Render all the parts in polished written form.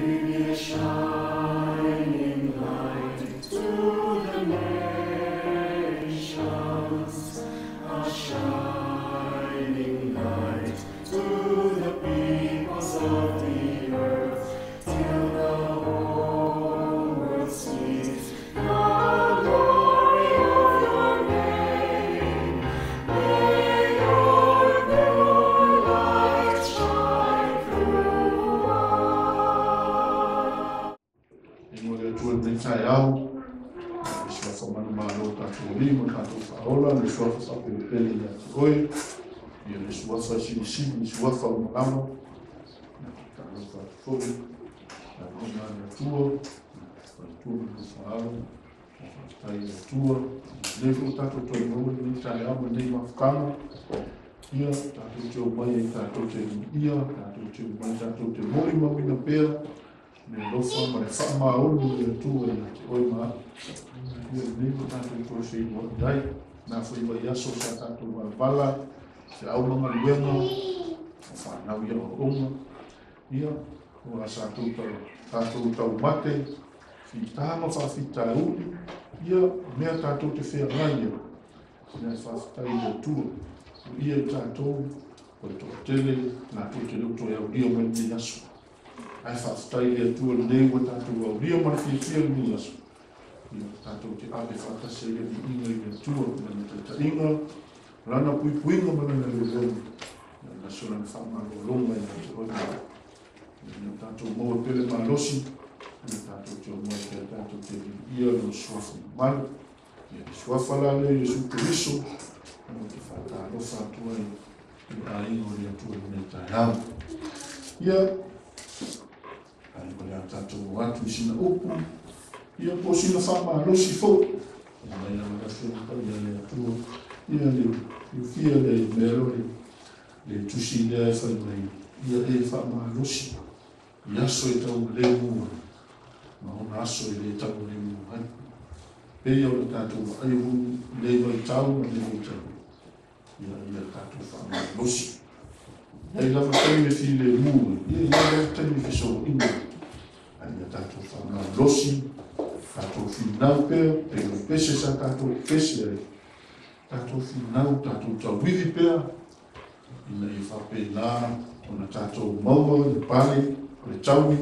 you be a shining light to the nations, a shining light to the peoples of the earth, till the whole world sees the glory of your name. May your pure light shine through us. Ingo le Atua lenei taeao, le suafa manumalo o tatou alii ma le tatou faaola, le suafa faapelepele ia te oe, ia le suafa e silisili le suafa o malama, talofa atu foi, lauga le Atua, faletua ma le faalo, faafetai i le Atua, lenei foi tatou toe maua lenei taeao ma lenei mafutaga, ia tatou te omai ai tatou te ia, tatou te omai tatou te molimauina pea, le alofa ma le faamaoni o le Atua ia te oe ma au. Ia lenei ua tatou toe feiloai ai, na foi vaiaso sa tatou valavala, feau ma galuega, o fanau ia aoaoga, ia, ua sa tatou taumate, fita ma faafitauli, ia, mea tatou te feagai ai, mea faafetai i le Atua, o ia i tatou, o le toatele, latou te le o toe aulia mai lenei aso. Ae faafetai i le Atua lenei ua tatou aulia ma le fiafia lenei aso. Ia tatou te ave faatasi ai le viiga i le Atua, lana taitaiga, lana puipuiga ma lana leoleo, ia laso lana faamalologa ia te oe ma au. Ia tatou maua pea le malosi, ia tatou te omai pea tatou te viia lona suafa mamalu. Ia le suafa la lea Iesu Keriso, ou te faatalofa atu ai i le aiga o le Atua i lenei taeao. Ia, ai o le a tatou o atu i sina upu, ia po o sina faamalosi foi. Mai lava le Afioga Paia le Atua, ia le fiafia le mea lea o le tusi lea e fai mai, ia e faamalosi i aso e taugalemu ai, ma ona aso e le taugalemu ai. Peia o le tatou vaai le vaitau ma le vaitau, ia ia tatou faamalosi. Ai lava taimi e filemu ai, ia ia lava taimi e fesoaina. Ai ia tatou faamalosi, tatou finau pea, pei o pese sa tatou pese ai. Tatou finau, tatou tauivi pea, ina ia faapena ona tatou maua le pale o le taui,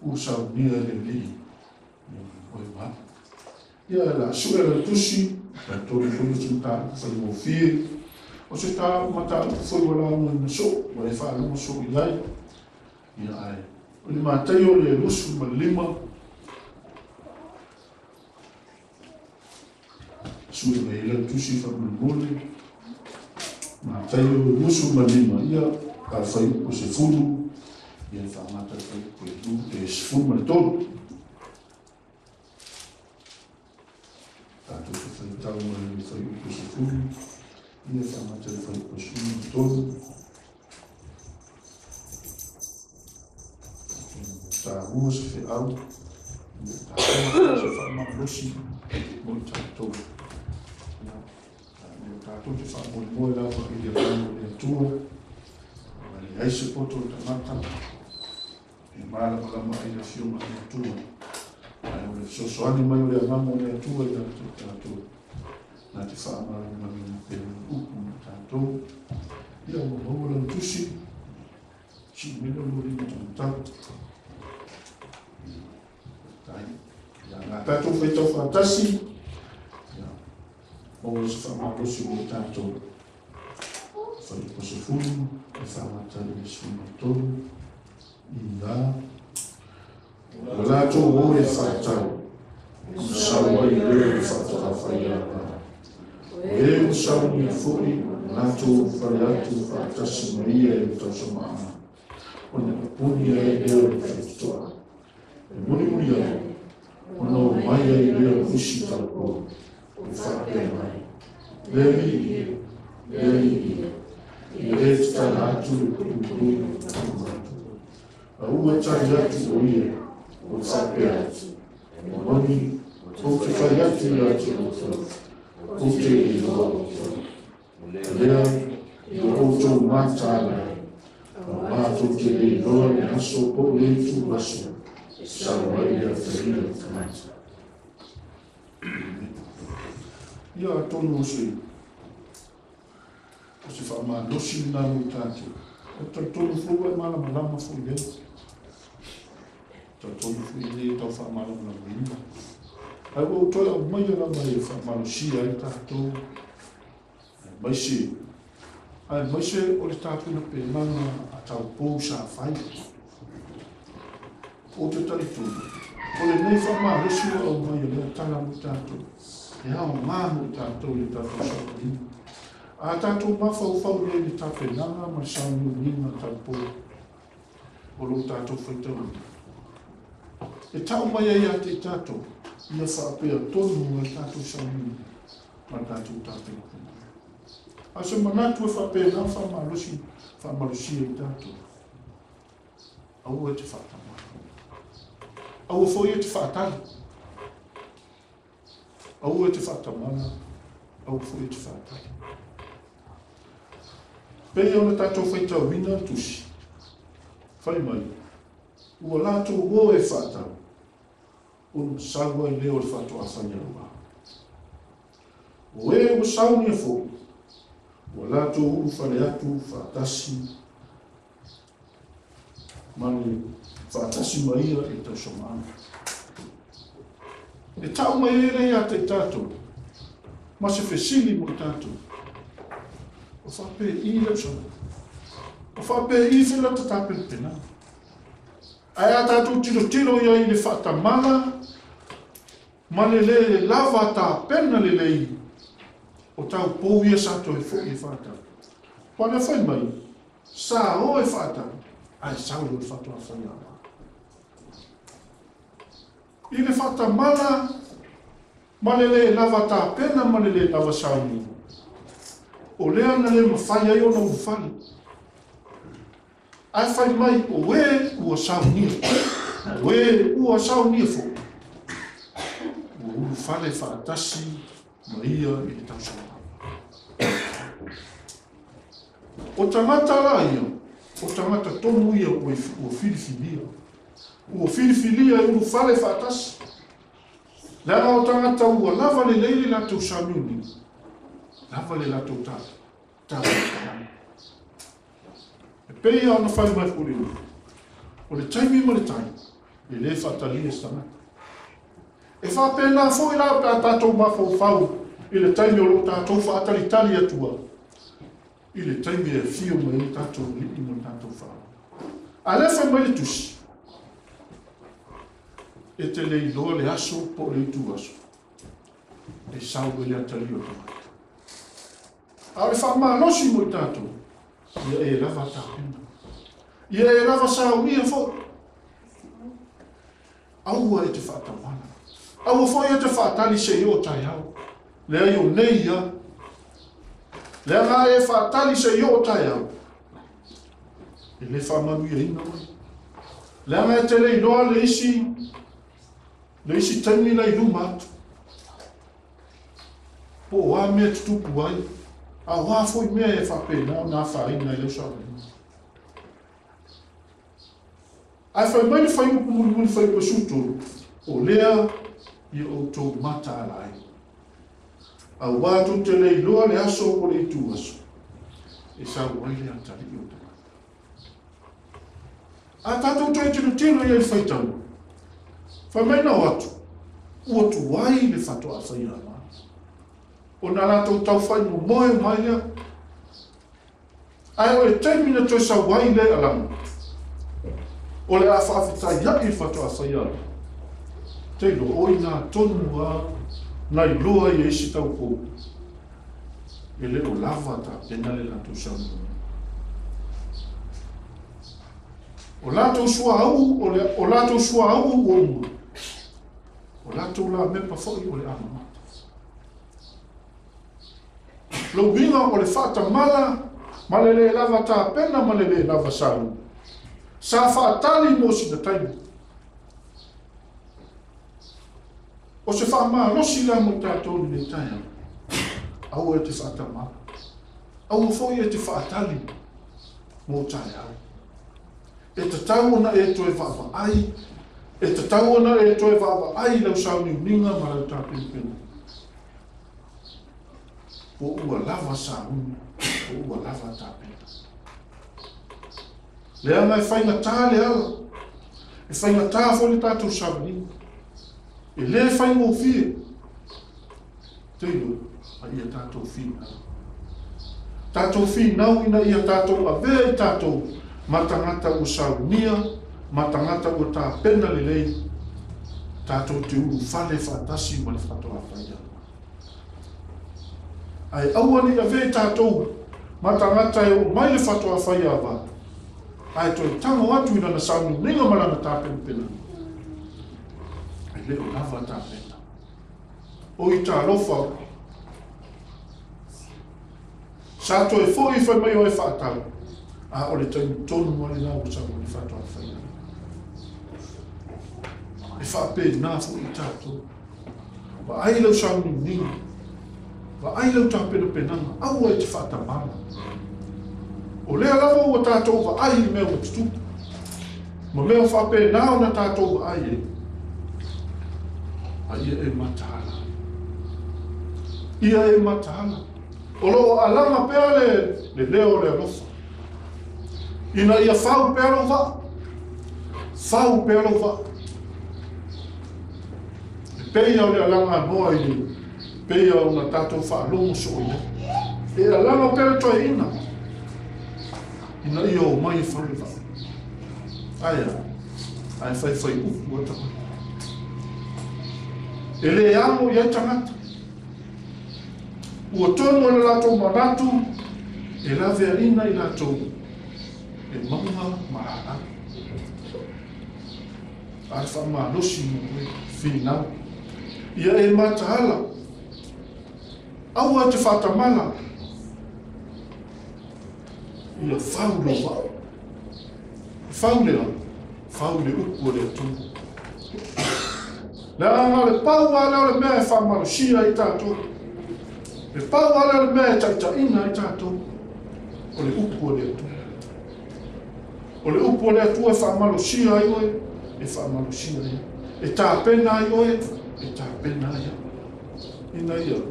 ua saunia e le Alii. Ia oe ma au. Ia la sue le tusi, la tolu foi o se mataupu faigofie, o se mataupu foi ua laugaina soo, ua e faalogo soo i ai. Ia ae, o le Mataio le 25, sue mai ai lau tusi faamolemole, Mataio 25, ia, ka fuaiupu 10, ia faamata le fuaiupu e 13. Tatou te faitau mai le fuaiupu 10, ia faamata le fuaiupu 13. Taua se feau, ia taua se faamalosi mo i tatou. Ia tatou te faamoemoe lava i le agaga o le Atua, ma leai se poto o le tagata e malamalama ai le Afioga i le Atua. Ae o le fesoasoani mai o le agaga o le Atua ia te tatou, na te faamalamalamaina pea le upu ma tatou. Ia ua maua lau tusi, sii mai lau lima taumatau. Ia ngā tatou faitau faatasi, ia maua se faamalosi mo tatou. Fuaiupu 10, e faamata i le 13, ia ua latou o e faatau, ona sau ai lea o le faatoa faiaga. O e ua saunia foi, latou fale atu faatasi ma ia i le tausamaaga, ona pupuni ai lea o le faitotoa. E mulimuli ai, ona o mai ai lea o isi taupou, o faapea mai, le alii ia, le alii ia, ia e tatala atu le pulupulu ma atu. A ua tali atu o ia, o faapea atu, e moni, ou te fai atu ia te outou, ou te iloa outou. O lea, ia outou mataala ai, aua tou te le iloa le aso po o le ituaso e sau ai le atalii o le tagata. Ia atonu o se o se faamalosi lena mo i tatou. Ou te talitonu foi ua e malamalama foi i ai. Talitonu foi e le tau faamalamalamaina. Ae ua ou toe aumaia lava e faamalosia ai tatou, aemaise, aemaise o le tapenapenaga a taupou sa fai. Ou te talitonu, o lenei faamalosi ua aumai e lea tala mo i tatou, e aoga mo i tatou i le tatou sailiiliga. A tatou mafaufau nei i le tapenaga ma le sauniuniga a taupou o lo o tatou faitauina, e tau mai ai ia te i tatou, ia faapea tonu ai le tatou sauniuniga ma le tatou tapenapenaga. A o se manatu e faapena faamalosi, faamalosia i tatou. Aua e te faatamala. Aua foi e te faatali. Aua e te faatamala, aua foi e te faatali. Pei ona tatou faitauina le tusi, fai mai, ua latou o e faatau, ona sau ai lea o le faatoa faialuga. O e ua saunia foi, ua latou ulufale atu faatasi ma le faatasi ma ia i le tausomaaga. E tau mai ai lea ia te i tatou, ma se fesili mo i tatou. O faapei lau saga? O faapei foi la ta tapenapenaga? Ae a tatou tilotilo i ai i le faatamala ma le lē lava tapena lelei o taupou ia sa toe foi e faatau. Ua lea fai mai, sa o e faatau, ae sau loa le faatoa faiaoga. I le faatamala ma le lē lava tapena ma le lē lava sauniga, o lea na le mafai ai ona ulufale. Ae fai mai, o e ua saunia, o e ua saunia foi, ua ulufale faatasi ma ia i le tausaga. O tagata la ia, o tagata tonu ia ua filifilia. Ua filifilia e ulufale faatasi. Leaga o tagata ua lava lelei le latou sauniuniga, lava le latou tapenapenaga. E pei lava ona fai mai foi le upu, o le taimi ma le tai, e le faatalia se tagata. E faapena foi la pe a tatou mafaufau i le taimi o lo o tatou faatalitali atua, i le taimi e afio mai ai tatou alii ma le tatou faaola. A o lea fai mai le tusi, e te le iloa le aso po o le ituaso e sau ai le atalii o tagata. A o le faamalosi mo i tatou, ia e lava tapena. Ia e lava saunia foi. Aua e te faatamala. Aua foi e te faatali se i oo taeao. Leai o nei ia. Leaga e faatali se i oo taeao. E le faamanuiaina oe. Leaga e te le iloa le isi taimi la i luma atu. Po o a mea tutupu ai, a o a foi mea e faapena ona afaina i lau sauniga. Ae fai mai le fuaiupu mulimuli fuaiupu 13, o lea ia outou mataala ai. Aua tou te le iloa le aso po o le ituaso, e sau ai le atalii o tagata. A tatou toe tilotilo i ai i le faitauga, fai mai na o atu, ua tuai le faatoa faia ama. Ona latou taufai momoe mai lea. Ae o le taimi na toe sau ai le alaga, o le a faafetai ai le faatoa faia ama. Te iloa, o i nā tonu a na iloa i e isi taupou, e le o lava tapena le latou sauniuniga. O latou suauu, o latou suauu ua uma. O latou lamepa foi o le anamata. Lou uiga o le faatamala ma le lē lava tapena ma le lē lava sauni. Sa faatali mo sina taimi. O se faamalosi la mo i tatou i lenei taeao. Aua e te faatamala. Aua foi e te faatali mo taeao. E tatau ona e toe vaavaai, e tatau ona e toe vaavaai i lau sauniuniga ma lau tapenapena. Po ua lava sauni, po ua lava tapena. Leaga e faigata le ala, e faigata foi le tatou savaliga. E le faigofie. Teilo, a ia tatou finau. Tatou finau ina ia tatou avea i tatou ma tagata ua saunia, ma tagata ua tapena lelei, tatou te ulufale faatasi ma le faatoa faiava. Ae aua ne i avea i tatou ma tagata e oo mai le faatoa faiava, ae toe tago atu i lana sauniuniga ma lana tapenapenaga. E le o lava tapena. Oi talofa, sa toe foi fai mai o e faatau, a o le taimi tonu lava lena ua sau ai le faatoa faiava. E faapena foi i tatou. Vaai lau sauniuniga, vaai lau tapenapenaga, aua e te faatamala. O lea lava ua tatou vaai i mea ua tutupu, ma mea faapena ona tatou vaai ai. A ia e mataala. Ia e mataala. O lo o alaga pea le leo o le alofa. Ina ia fau pea lou vaa. Fau pea lou vaa. E peia o le alaga noa i le peia o na tatou faalogo soo i ai. E alaga pea le toeaina. Ina ia o mai e fau le vaa. Ae a, ae faifai upu a tagata. E le amo i ai tagata. Ua tonu o le latou manatu, e laveaina i latou e mauga ma lalau. A le faamalosi mo oe, finau. Ia e mataala, aua e te faatamala, ia fau lou vaa. Fau le a, fau le upu o le Atua. Leaga o le pau lava lea o le mea e faamalosia ai tatou. Le pau lava lea o le mea e taitaiina ai tatou. O le upu o le Atua. O le upu o le Atua e faamalosia ai oe, e faamalosia ai. E tapena ai oe, e tapena ai au.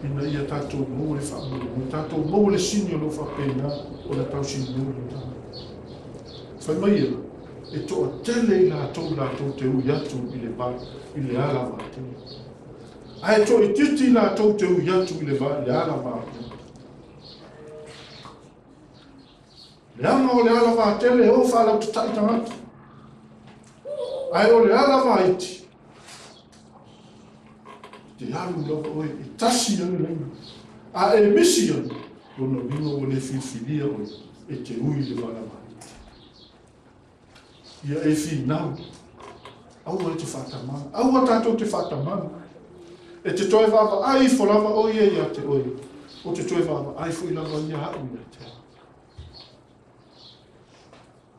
Ina ia tatou maua le faamoemoe, tatou maua le sini o lo o faapena ona tausinio le tala. Fai mai ia, e toatele i latou latou te ui atu i le va, i le ala vaatele. Ae toaitiiti i latou te ui atu i le va, i le ala vaatele. Leaga o le ala vaatele e o faalautatai tagata. Ae o le ala vaiti, te alu lava oe, e tasi ai le laina. A e misi ai, lona uiga ua le filifilia oe e te ui i le vala vaiti. Ia e finau, aua e te faatamala, aua tatou te faatamala. E te toe vaavaai ifo lava oe ia ia te oe, o te toe vaavaai foi lava ia au ia te au.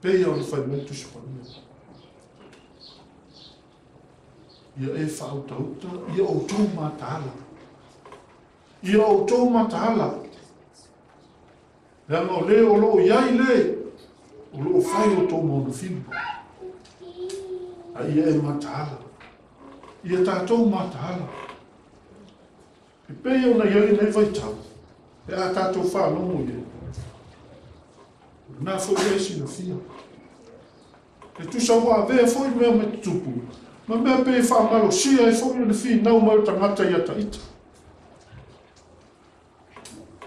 Peia o le fai mai Tusi Paia. Ia e faautauta, ia outou mataala. Ia outou mataala. Leaga o le o lo o i ai le, o lo o fai outou maonafiu. A ia e mataala. Ia tatou mataala. E pei ona i ai lenei vaitau, pe a tatou faalogo i ai. O lena foi e silafia. E tusa ua avea foi mea me tutupu, ma mea pei e faamalosia ai foi le finau mai o tagata ia ita.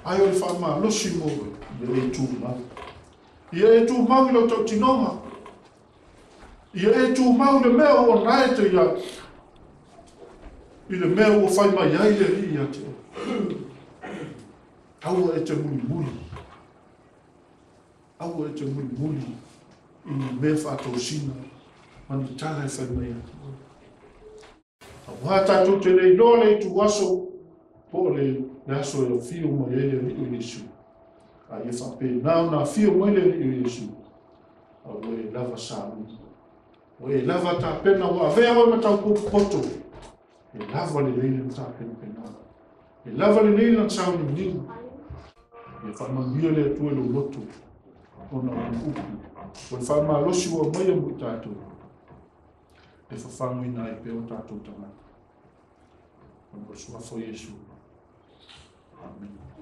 Ae o le faamalosi mo oe, ia e tumau. Ia e tumau i lau tautinoga. Ia e tumau i le mea ua onae te ia, i le mea ua fai mai ai le Alii ia te oe. Aua e te mulimuli. Aua e te mulimuli i ni mea faatosina ma ni tala e fai mai ia te oe. Aua tatou te le iloa le itu aso po o le aso e afio mai ai le Alii o Iesu. A ia faapena ona afio mai le Alii o Iesu, a ua e lava sauni. Ua e lava tapena, ua avea oe ma taupopopoto. E lava lelei lana tapenapenaga. E lava lelei lana sauniuniga. Ia faamanuia le Atua i lou loto. Ona o lana upu, o le faamalosi ua aumaia mo i tatou, e fafagoina ai pea o tatou tagata. Ona o le suafa o Iesu. Amene.